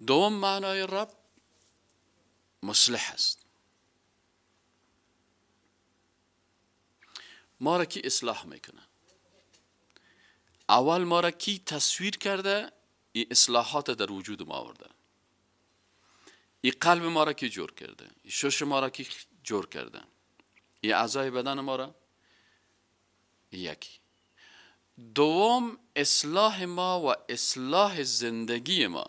دوم معنای رب مصلح است. ما را کی اصلاح میکنه؟ اول ما را کی تصویر کرده؟ این اصلاحات در وجود ما آورده. این قلب ما را کی جور کرده؟ این شش ما را کی جور کرده؟ این اعضای بدن ما را یکی. دوم اصلاح ما و اصلاح زندگی ما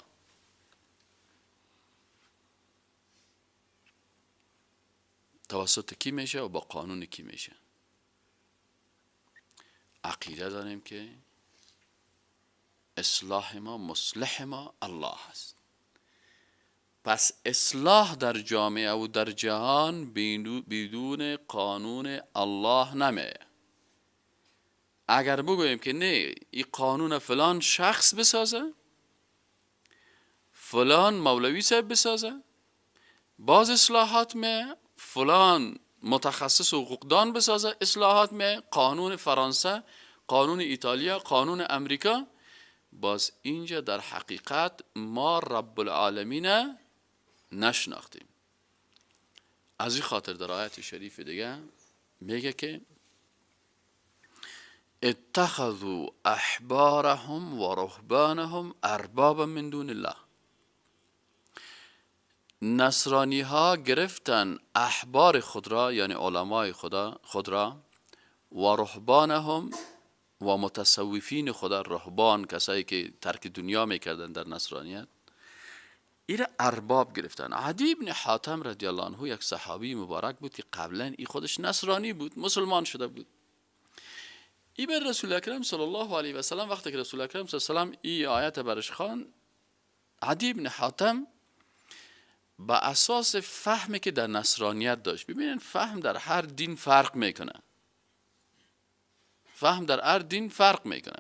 توسط کی میشه و با قانون کی میشه؟ عقیده داریم که اصلاح ما، مصلح ما الله است. پس اصلاح در جامعه و در جهان بدون قانون الله نمیه. اگر بگوییم که نه این قانون فلان شخص بسازه، فلان مولوی صاحب بسازه، باز اصلاحات میه، فلان متخصص حقوقدان بسازه اصلاحات میه، قانون فرانسه، قانون ایتالیا، قانون امریکا، باز اینجا در حقیقت ما رب العالمین نشناختیم. از این خاطر در آیت شریف دیگه میگه که اتخذوا احبارهم و رهبانهم اربابا من دون الله. نصرانی ها گرفتن احبار خود را، یعنی علمای خود را، و رهبانهم و متصوفین خدا، رهبان کسایی که ترک دنیا میکردن در نصرانیت، ایره ارباب گرفتن. عدی ابن حاتم رضی الله عنه یک صحابی مبارک بود که قبلا ای خودش نصرانی بود، مسلمان شده بود. ای بر رسول اکرم صلی الله علیه و سلم وقتی که رسول اکرم صلی الله علیه و سلم ای آیت برش خوان، عدی ابن حاتم با اساس فهمی که در نصرانیت داشت، ببینین فهم در هر دین فرق میکنه، فهم در هر دین فرق میکنه.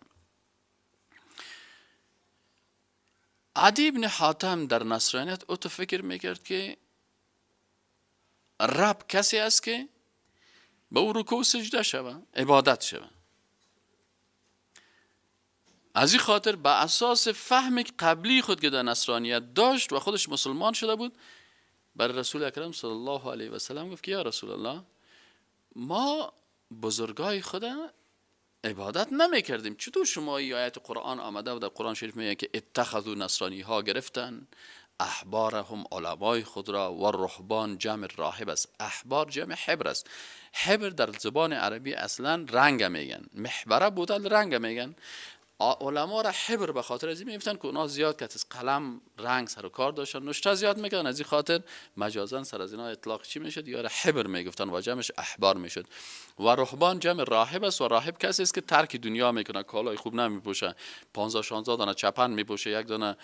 عدی ابن حاتم در نصرانیت او تو فکر میکرد که رب کسی است که به او رکوع سجده شوه، عبادت شوه. از این خاطر به اساس فهم قبلی خود که در نصرانیت داشت و خودش مسلمان شده بود، بر رسول اکرم صلی الله علیه و سلم گفت که یا رسول الله، ما بزرگای خود عبادت نمی کردیم، چطور شما ای آیت قرآن آمده و در قرآن شریف میگه که اتخذوا، نصرانی ها گرفتن احبارهم، علمای خود را، و رهبان جمع راهب است، احبار جمع حبر است. حبر در زبان عربی اصلا رنگ میگن، محبره بودل رنگ میگن. علما را حبر به خاطر از این میگفتن که اونا زیاد که از قلم رنگ سر و کار داشتن، نوشته زیاد میکردن، از این خاطر مجازا سر از اینا اطلاق چی میشد؟ یا حبر میگفتن و جمعش احبار میشد. و رهبان جمع راهب است و راهب کسی است که ترک دنیا میکنه، کالای خوب نمیپوشه، 15 16 دانه چپن میپوشه، یک دانه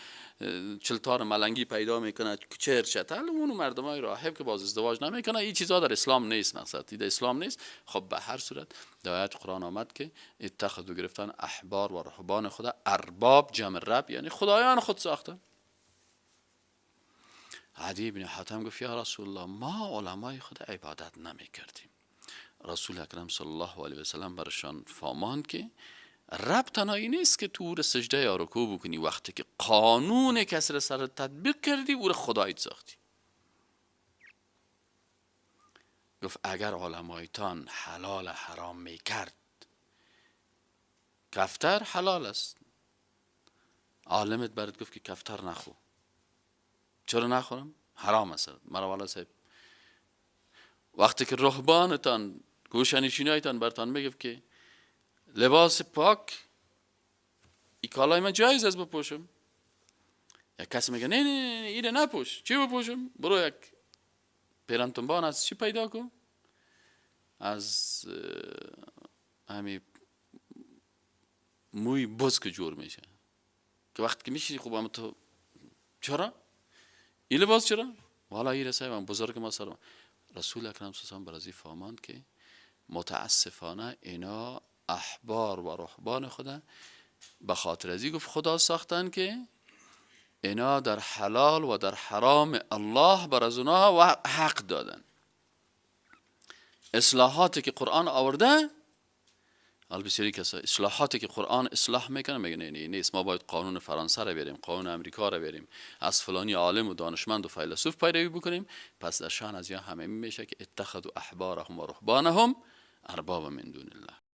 چلتار ملنگی پیدا میکنه، چر چتل، اون مردمای راهب که باز ازدواج نمیکنه. این چیزا در اسلام نیست، مقصد در اسلام نیست. خب به هر صورت در آیت قرآن آمد که اتخذوا، گرفتن احبار و رهبان خدا ارباب جمع رب، یعنی خدایان خود ساختن. عدی بن حاتم گفت یا رسول الله، ما علمای خود عبادت نمی کردیم. رسول اکرم صلی الله علیه و سلم برشان فهماند که رب تنهایی نیست که تو او سجده یا رکوع بکنی، وقتی که قانون کسی را سر تطبیق کردی او را خدایت ساختی. گفت اگر علمایتان حلال حرام میکرد، کفتر حلال است، عالمت برات گفت که کفتر نخو، چرا نخورم؟ حرام است. مرا والا صاحب وقتی که رهبانتان گوشنشینایتان برتان میگفت که لباس پاک ای کالای من جایز است بپوشم، یک کسی میگه نه نه نه اینو نپوش، چی بپوشم؟ برو یک پیرنتنبان از چی پیدا کن، از همی موی بز که جور میشه که وقتی که میشینی خوب هم تو چرا؟ این لباس چرا؟ والا این رسای من بزرگ ما سرم. رسول اکرم صلی الله علیه و فهماند که متاسفانه اینا احبار و رهبان خدا به خاطر ازی گفت خدا ساختن که اینا در حلال و در حرام الله بر از اونها و حق دادن. اصلاحاتی که قرآن آورده حالا بسیاری کسا اصلاحاتی که قرآن اصلاح میکنه میگه نه نه نیست، ما باید قانون فرانسه را بیاریم، قانون امریکا را بیاریم، از فلانی عالم و دانشمند و فیلسوف پیروی بکنیم. پس در شان از یا همه میشه که اتخذوا احبارهم و رهبانهم اربابا من دون الله.